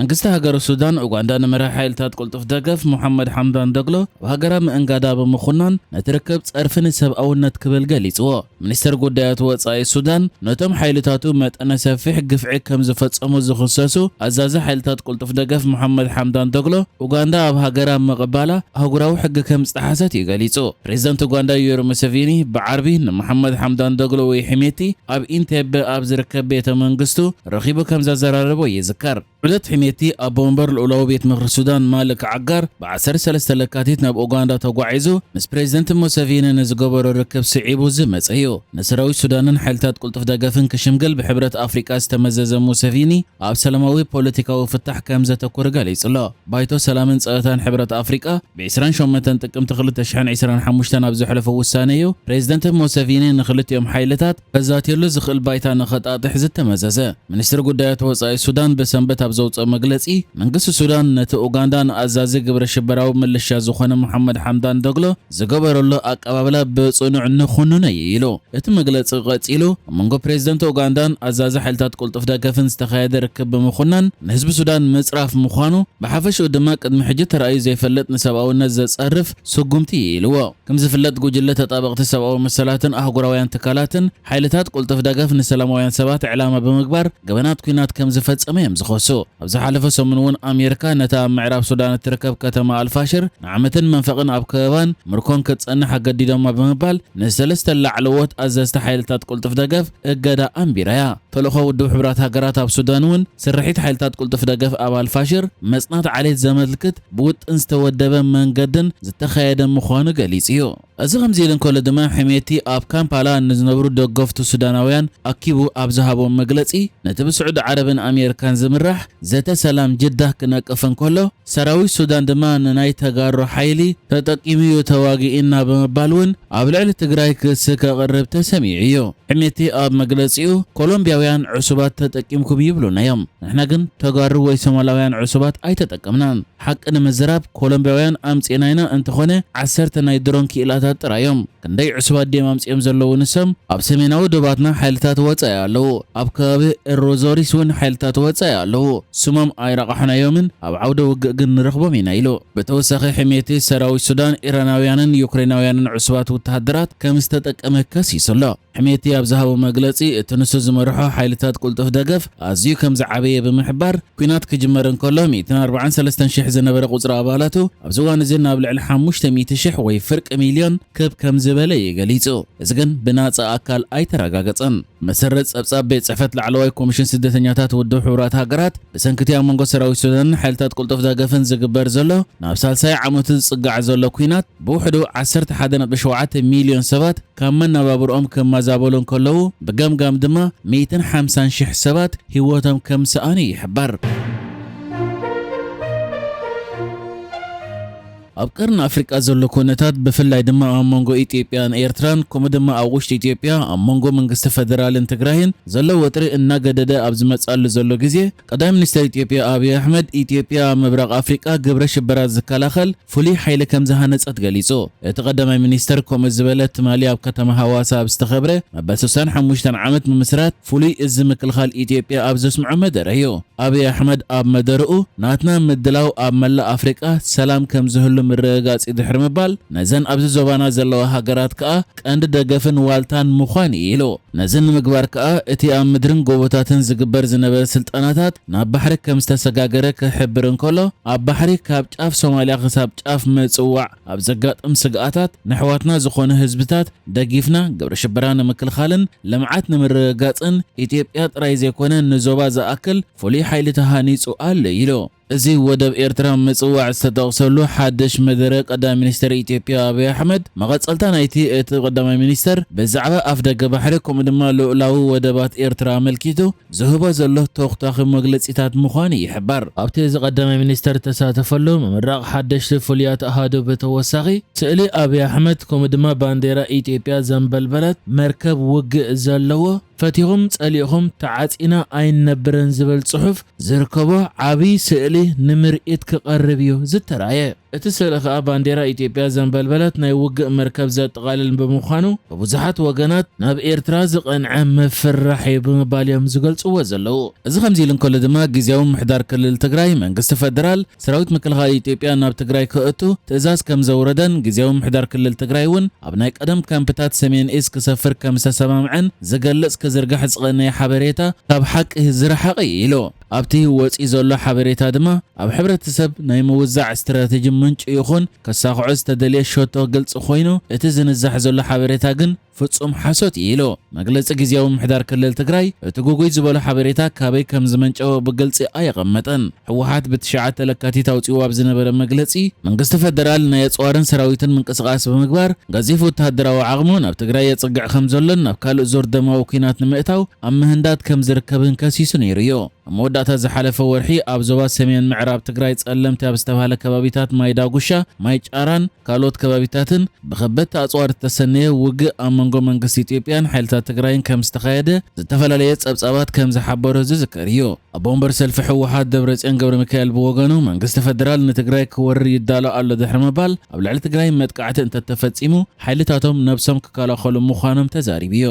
መንግስቲ ሃገረ ሱዳን፣ ኡጋንዳ ንመራሒ ሓይልታት ቅልጡፍ ደገፍ ሙሓመድ ሓምዳን ደግሎ ኣብ ሃገራ ምእንጋዳ ብምኹናን፣ ነቲ ርክብ ጸርፊ ንሰብኣውነት ክብል ገሊጽዎ። ሚኒስተር ጉዳያት ወጻኢ ሱዳን፣ ነቶም ሓይልታቱ መጠነ ሰፊሕ ግፍዒ ከም ዝፈጸሙ ዝኽሰሱ ኣዛዚ ሓይልታት ቅልጡፍ ደገፍ ሙሓመድ ሓምዳን ደግሎ፣ ኡጋንዳ ኣብ ሃገራ ምቕባላ ኣህጉራዊ ሕጊ ከም ዝጠሓሰት እዩ ገሊጹ። ፕሬዚደንት ኡጋንዳ ዩወሪ ሙሴቪኒ ብዓርቢ ንሙሓመድ ሓምዳን ደግሎ ወይ ሒሜቲ ኣብ ኢንቴቤ ኣብ ዝርከብ ቤተ መንግስቱ ረኺቡ ከም ዘዘራረቦ ይዝከር። ዑደት ሒሜቲ ኣቦ መንበር ልኡላዊ ቤት ምኽሪ ሱዳን ማልክ ዓጋር ብ ዓሰርተ ሰለስተ ለካቲት ናብ ኡጋንዳ ተጓዒዙ ምስ ፕሬዚደንት ሙሴቪኒ ንዝገበሮ ርክብ ስዒቡ ዝመጸ እዩ። ንሰራዊት ሱዳንን ሓይልታት ቅልጡፍ ደገፍን ክሽምግል ብሕብረት ኣፍሪቃ ዝተመዘዘ ሙሴቪኒ፣ ኣብ ሰላማዊ ፖለቲካዊ ፍታሕ ከም ዘተኩር ገሊጹ ኣሎ። ባይቶ ሰላምን ጸጥታን ሕብረት ኣፍሪቃ ብ ዕስራን ሸሞንተን ጥቅምቲ ክልተ ሽሕን ዕስራን ሓሙሽተን ኣብ ዘሕለፎ ውሳነ እዩ፣ ፕሬዚደንት ሙሴቪኒ ንክልቲኦም ሓይልታት ከዛትየሉ ዝኽእል ባይታ ንኸጣጥሕ ዝተመዘዘ። ሚኒስትሪ ጉዳያት ወጻኢ ሱዳን ብሰንበት ኣብ ዘውጽኦ መግለጺ፣ መንግስቲ ሱዳን ነቲ ኡጋንዳ ንኣዛዚ ግብረ ሽበራዊ ምልሻ ዝኾነ መሓመድ ሓምዳን ደግሎ ዝገበረሉ ኣቀባብላ ብጽኑዕ ንኹንኖ እዩ ኢሉ። እቲ መግለጺ ቀጺሉ፣ ኣብ መንጎ ፕሬዚደንት ኡጋንዳን ኣዛዚ ሓይልታት ቅልጡፍ ደገፍን ዝተኻየደ ርክብ ብምኹናን፣ ንህዝቢ ሱዳን ምጽራፍ ምዃኑ፣ ብሓፈሽኡ ድማ ቅድሚ ሕጂ ተራእዩ ዘይፈልጥ ንሰብኣውነት ዘጸርፍ ስጉምቲ እዩ ኢልዎ። ከም ዝፍለጥ፣ ጉጅለ ተጣበቕቲ ሰብኣዊ መሰላትን ኣህጉራውያን ትካላትን፣ ሓይልታት ቅልጡፍ ደገፍ ንሰላማውያን ሰባት ዕላማ ብምግባር ገበናት ኲናት ከም ዝፈጸመ እዮም ዝኸሱ። ኣብ ዝሓለፈ ሰሙን እውን ኣሜሪካ ነታ ኣብ ምዕራብ ሱዳን እትርከብ ከተማ ኣልፋሽር ንዓመትን መንፈቕን ኣብ ከበባን ምርኮን ክትጸንሕ ኣገዲዶማ ብምባል ንሰለስተ ላዕለዎት ኣዘዝቲ ሓይልታት ቅልጡፍ ደገፍ እገዳ ኣንቢራ'ያ። ተልእኾ ውድብ ሕቡራት ሃገራት ኣብ ሱዳን እውን ስርሒት ሓይልታት ቅልጡፍ ደገፍ ኣብ ኣልፋሽር መጽናት ዓሌት ዘመልክት ብውጥን ዝተወደበ መንገድን ዝተኻየደ ምዃኑ ገሊጹ እዩ። እዚ ከምዚ ኢሉ እንከሎ ድማ፣ ሕሜቲ ኣብ ካምፓላ ንዝነብሩ ደገፍቱ ሱዳናውያን ኣኪቡ ኣብ ዝሃቦ መግለጺ፣ ነቲ ብስዑዲ ዓረብን ኣሜሪካን ዝምራሕ ዘተ ሰላም ጅዳ ክነቅፍ እንከሎ፣ ሰራዊት ሱዳን ድማ ንናይ ተጋሩ ሓይሊ ተጠቂሙ እዩ ተዋጊእና ብምባል እውን ኣብ ልዕሊ ትግራይ ክሲ ከቕርብ ተሰሚዑ እዩ። ሕሜቲ ኣብ መግለጺኡ፣ ኮሎምቢያውያን ዕሱባት ተጠቂምኩም ይብሉና እዮም፣ ንሕና ግን ተጋሩ ወይ ሶማላውያን ዕሱባት ኣይተጠቀምናን። ሓቂ ንምዝራብ፣ ኮሎምቢያውያን ኣምጺእና ኢና፣ እንተኾነ ዓሰርተ ናይ ድሮን ክኢላታት ጥራይ እዮም። ክንደይ ዕሱባት ድዮም ኣምጺኦም ዘለዉ ንሶም? ኣብ ሰሜናዊ ዶባትና ሓይልታት ወጻኢ ኣለዉ። ኣብ ከባቢ ኤሮዞሪስ እውን ሓይልታት ወጻኢ ኣለዉ። ስሞም ኣይረቓሕናዮምን፣ ኣብ ዓውደ ውግእ ግን ንረኽቦም ኢና ኢሉ። ብተወሳኺ፣ ሕሜቲ ሰራዊት ሱዳን ኢራናውያንን ዩክሬናውያንን ዕሱባት ወተሃደራት ከም ዝተጠቀመ ከሲሱ ኣሎ። ሕሜቲ ኣብ ዝሃቦ መግለጺ፣ እቲ ንሱ ዝመርሖ ሓይልታት ቅልጡፍ ደገፍ ኣዝዩ ከም ዝዓበየ ብምሕባር፣ ኲናት ክጅመር እንከሎ ሚእትን ኣርባዓን ሰለስተን ሽሕ ዝነበረ ቁጽሪ ኣባላቱ ኣብዚ እዋን እዚ ናብ ልዕሊ ሓሙሽተ ሚእቲ ሽሕ ወይ ፍርቂ ሚልዮን ክብ ከም ዝበለ እዩ ገሊጹ። እዚ ግን ብናጻ ኣካል ኣይተረጋገጸን። መሰረት ጸብጻብ ቤት ጽሕፈት ላዕለዋይ ኮሚሽን ስደተኛታት ውድብ ሕቡራት ሃገራት፣ ብሰንኪ እቲ ኣብ መንጎ ሰራዊት ሱዳንን ሓይልታት ቅልጡፍ ደገፍን ዝግበር ዘሎ ናብ ሳልሳይ ዓመቱ ዝጽጋዕ ዘሎ ኲናት፣ ብውሕዱ ዓሰርተ ሓደ ነጥቢ ሸውዓተ ሚልዮን ሰባት ካብ መነባብርኦም ክመዛበሉ እንከለዉ፣ ብገምጋም ድማ ሚእትን ሓምሳን ሽሕ ሰባት ህይወቶም ከም ዝሰኣኑ ይሕበር። ኣብ ቀርኒ ኣፍሪቃ ዘሎ ኩነታት፣ ብፍላይ ድማ ኣብ መንጎ ኢትዮጵያን ኤርትራን፣ ከምኡ ድማ ኣብ ውሽጢ ኢትዮጵያ ኣብ መንጎ መንግስቲ ፈደራልን ትግራይን ዘሎ ወጥሪ እናገደደ ኣብ ዝመጽኣሉ ዘሎ ግዜ፣ ቀዳማይ ሚኒስተር ኢትዮጵያ ኣብይ ኣሕመድ፣ ኢትዮጵያ ኣብ ምብራቕ ኣፍሪቃ ግብረ ሽበራ ዝከላኸል ፍሉይ ሓይሊ ከም ዝሃነጸት ገሊጹ። እቲ ቀዳማይ ሚኒስተር ከምኡ ዝበለ፣ ትማሊ ኣብ ከተማ ሃዋሳ ኣብ ዝተኸብረ መበል ስሳን ሓሙሽተን ዓመት ምምስራት ፍሉይ እዚ ምክልኻል ኢትዮጵያ ኣብ ዘስምዖ መደረ እዩ። ኣብይ ኣሕመድ ኣብ መደርኡ፣ ናትና ምድላው ኣብ መላእ ኣፍሪቃ ሰላም ከም ዝህሉ ምርግጋጽ እዩ ድሕሪ ምባል፣ ነዘን ኣብዚ ዞባና ዘለዋ ሃገራት ከኣ ቀንዲ ደገፍን ዋልታን ምዃን እዩ ኢሉ። ነዚ ንምግባር ከኣ እቲ ኣብ ምድርን ጎቦታትን ዝግበር ዝነበረ ስልጠናታት ናብ ባሕሪ ከም ዝተሰጋገረ ክሕብር እንከሎ፣ ኣብ ባሕሪ ካብ ጫፍ ሶማልያ ክሳብ ጫፍ ምጽዋዕ ኣብ ዘጋጥም ስግኣታት፣ ነሕዋትና ዝኾኑ ህዝብታት ደጊፍና፣ ግብረ ሽበራ ንምክልኻልን ልምዓት ንምርግጋጽን ኢትዮጵያ ጥራይ ዘይኮነ ንዞባ ዝኣክል ፍሉይ ሓይሊ ተሃኒጹ ኣሎ ኢሉ። እዚ ወደብ ኤርትራ ምጽዋዕ ዝተጠቕሰሉ ሓድሽ መደረ ቀዳማይ ሚኒስተር ኢትዮጵያ ኣብይ ኣሕመድ፣ መቐጸልታ ናይቲ እቲ ቀዳማይ ሚኒስተር ብዛዕባ ኣፍደገ ባሕሪ ከምኡ ድማ ልኡላዊ ወደባት ኤርትራ ኣመልኪቱ ዝህቦ ዘሎ ተኹታኺ መግለጺታት ምዃኑ ይሕበር። ኣብቲ እዚ ቀዳማይ ሚኒስተር እተሳተፈሉ ምምራቕ ሓደሽቲ ፍሉያት ኣሃዱ ብተወሳኺ፣ ስእሊ ኣብይ ኣሕመድ ከምኡ ድማ ባንዴራ ኢትዮጵያ ዘንበልበለት መርከብ ውግእ ዘለዎ፣ ፈቲኹም ጸሊእኹም ተዓጺና ኣይንነብርን ዝብል ጽሑፍ ዝርከቦ ዓቢ ስእሊ ንምርኢት ክቐርብ እዩ ዝተራእየ። እቲ ስእሊ ከኣ ባንዴራ ኢትዮጵያ ዘንበልበለት ናይ ውግእ መርከብ ዘጠቓልል ብምዃኑ፣ ብብዙሓት ወገናት ናብ ኤርትራ ዝቐንዐ ምፍርራሕ እዩ ብምባል እዮም ዝገልጽዎ ዘለዉ። እዚ ከምዚ ኢሉ እንከሎ ድማ፣ ግዝያዊ ምምሕዳር ክልል ትግራይ፣ መንግስቲ ፈደራል፣ ሰራዊት ምክልኻል ኢትዮጵያ ናብ ትግራይ ክእቱ ትእዛዝ ከም ዘውረደን፣ ግዝያዊ ምምሕዳር ክልል ትግራይ እውን ኣብ ናይ ቀደም ካምፕታት ሰሜን እዝ ክሰፍር ከም ዝተሰማምዐን ዝገልጽ ክዝርጋሕ ዝቐነየ ሓበሬታ ካብ ሓቂ ዝረሓቐ እዩ ኢሉ። ኣብቲ ወፂ ዘሎ ሓበሬታ ድማ፣ ኣብ ሕብረተሰብ ናይ ምውዛዕ ስትራቴጂ ምንጪ ይኹን ከሳኽዖ ዝተደልየ ሸቶ ግልፂ ኮይኑ፣ እቲ ዝንዛሕ ዘሎ ሓበሬታ ግን ፍጹም ሓሶት እዩ ኢሉ። መግለጺ ግዝያዊ ምምሕዳር ክልል ትግራይ፣ እቲ ጉጉይ ዝበሎ ሓበሬታ ካበይ ከም ዝመንጨወ ብግልጺ ኣየቐመጠን። ህወሓት ብትሽዓተ ለካቲት ኣውጺኡ ኣብ ዝነበረ መግለጺ፣ መንግስቲ ፈደራል ናይ ኣጽዋርን ሰራዊትን ምንቅስቓስ ብምግባር፣ ገዚፍ ወተሃደራዊ ዓቕሙ ናብ ትግራይ የጽግዕ ከም ዘሎን ናብ ካልእ ዙር ደማዊ ኲናት ንምእታው ኣብ ምህንዳድ ከም ዝርከብን ከሲሱ ነይሩ እዩ። ኣብ መወዳእታ ዝሓለፈ ወርሒ ኣብ ዞባ ሰሜን ምዕራብ ትግራይ ጸለምቲ ኣብ ዝተባህለ ከባቢታት ማይ ዳጉሻ፣ ማይ ጫራን ካልኦት ከባቢታትን ብኸበድቲ ኣጽዋር ዝተሰነየ ውግእ ኣብ መንጎ መንግስቲ ኢትዮጵያን ሓይልታት ትግራይን ከም ዝተኻየደ ዝተፈላለየ ጸብጻባት ከም ዝሓበሮ ዝዝከር እዩ። ኣቦ ወንበር ሰልፊ ህወሓት ደብረጽዮን ገብረ ሚካኤል ብወገኑ፣ መንግስቲ ፈደራል ንትግራይ ክወርር ይዳሎ ኣሎ ድሕሪ ምባል፣ ኣብ ልዕሊ ትግራይ መጥቃዕቲ እንተተፈጺሙ ሓይልታቶም ነብሶም ክከላኸሉ ምዃኖም ተዛሪቡ እዩ።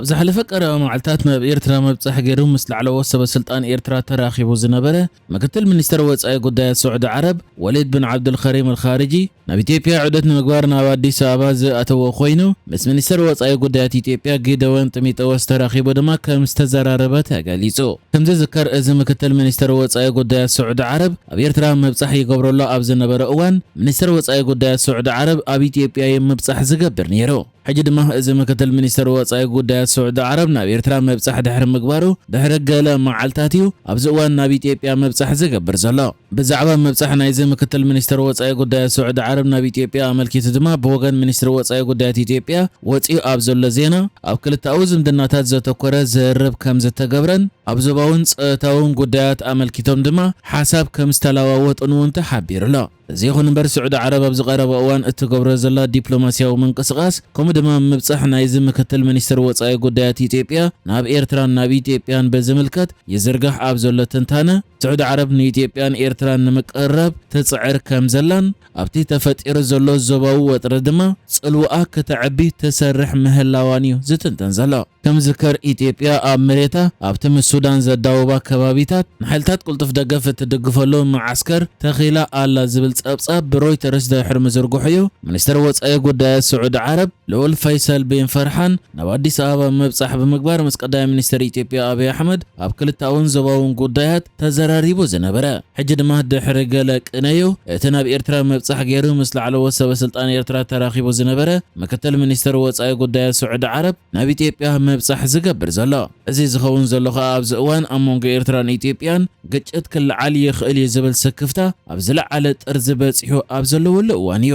ኣብ ዝሓለፈ ቀረባ መዓልታት ናብ ኤርትራ መብጻሕ ገይሩ ምስ ላዕለዎት ሰበ ስልጣን ኤርትራ ተራኺቡ ዝነበረ ምክትል ሚኒስተር ወጻኢ ጉዳያት ስዑዲ ዓረብ ወሊድ ብን ዓብዱልከሪም ኣልኻርጂ፣ ናብ ኢትዮጵያ ዑደት ንምግባር ናብ ኣዲስ ኣበባ ዝኣተወ ኮይኑ፣ ምስ ሚኒስተር ወጻኢ ጉዳያት ኢትዮጵያ ጊደወን ጢሞቴዎስ ተራኺቡ ድማ ከም ዝተዘራረበ ተገሊጹ። ከም ዝዝከር፣ እዚ ምክትል ሚኒስተር ወጻኢ ጉዳያት ስዑዲ ዓረብ ኣብ ኤርትራ ምብጻሕ ይገብረሉ ኣብ ዝነበረ እዋን፣ ሚኒስተር ወጻኢ ጉዳያት ስዑዲ ዓረብ ኣብ ኢትዮጵያ እዩ ምብጻሕ ዝገብር ነይሩ። ሕጂ ድማ እዚ ምክትል ሚኒስተር ወጻኢ ጉዳያት ስዑዲ ዓረብ ናብ ኤርትራ ምብጻሕ ድሕሪ ምግባሩ፣ ድሕሪ ገለ መዓልታት እዩ ኣብዚ እዋን ናብ ኢትዮጵያ ምብጻሕ ዝገብር ዘሎ። ብዛዕባ ምብጻሕ ናይዚ ምክትል ሚኒስተር ወጻኢ ጉዳያት ስዑዲ ዓረብ ናብ ኢትዮጵያ ኣመልኪቱ ድማ፣ ብወገን ሚኒስትሪ ወጻኢ ጉዳያት ኢትዮጵያ ወጺኡ ኣብ ዘሎ ዜና፣ ኣብ ክልተኣዊ ዝምድናታት ዘተኮረ ዝርርብ ከም ዝተገብረን፣ ኣብ ዞባውን ጸጥታውን ጉዳያት ኣመልኪቶም ድማ ሓሳብ ከም ዝተለዋወጡን እውን ተሓቢሩ ኣሎ። እዚ ይኹን እምበር፣ ስዑዲ ዓረብ ኣብዚ ቀረባ እዋን እትገብሮ ዘላ ዲፕሎማስያዊ ምንቅስቓስ፣ ከምኡ ድማ ምብጻሕ ናይዚ ምክትል ሚኒስትር ወጻኢ ጉዳያት ኢትዮጵያ ናብ ኤርትራን ናብ ኢትዮጵያን ብዝምልከት ይዝርጋሕ ኣብ ዘሎ ትንታነ፣ ስዑዲ ዓረብ ንኢትዮጵያን ኤርትራን ንምቅርራብ ትጽዕር ከም ዘላን፣ ኣብቲ ተፈጢሩ ዘሎ ዞባዊ ወጥሪ ድማ ጽልዋኣ ከተዕቢ ትሰርሕ ምህላዋን እዩ ዝትንተን ዘሎ። ከም ዝከር፣ ኢትዮጵያ ኣብ መሬታ ኣብቲ ምስ ሱዳን ዘዳውባ ከባቢታት ንሓይልታት ቅልጡፍ ደገፍ እትድግፈሉ መዓስከር ተኺላ ኣላ ዝብል ጸብጻብ ብሮይተርስ ድሕሪ ምዝርግሑ እዩ፣ ሚኒስተር ወጻኢ ጉዳያት ስዑዲ ዓረብ ልኡል ፈይሰል ቢን ፈርሓን ናብ ኣዲስ ኣበባ ምብጻሕ ብምግባር ምስ ቀዳማይ ሚኒስተር ኢትዮጵያ ኣብይ ኣሕመድ ኣብ ክልተኣውን ዞባውን ጉዳያት ተዘራሪቡ ዝነበረ። ሕጂ ድማ ድሕሪ ገለ ቅነዩ፣ እቲ ናብ ኤርትራ ምብጻሕ ገይሩ ምስ ላዕለዎት ሰበ ስልጣን ኤርትራ ተራኺቡ ዝነበረ ምክትል ሚኒስተር ወጻኢ ጉዳያት ስዑዲ ዓረብ ናብ ኢትዮጵያ ምብጻሕ ዝገብር ዘሎ። እዚ ዝኸውን ዘሎ ከኣ ኣብዚ እዋን ኣብ መንጎ ኤርትራን ኢትዮጵያን ግጭት ክለዓል ይኽእል እዩ ዝብል ስክፍታ ኣብ ዝለዓለ ጥርዚ በጺሑ ኣብ ዘለወሉ እዋን እዩ።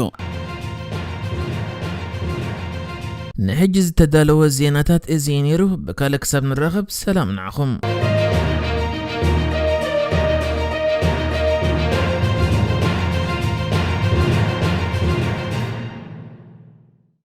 ንሕጂ ዝተዳለወ ዜናታት እዚ እዩ ነይሩ። ብካልእ ክሳብ ንራኸብ፣ ሰላም ንዓኹም።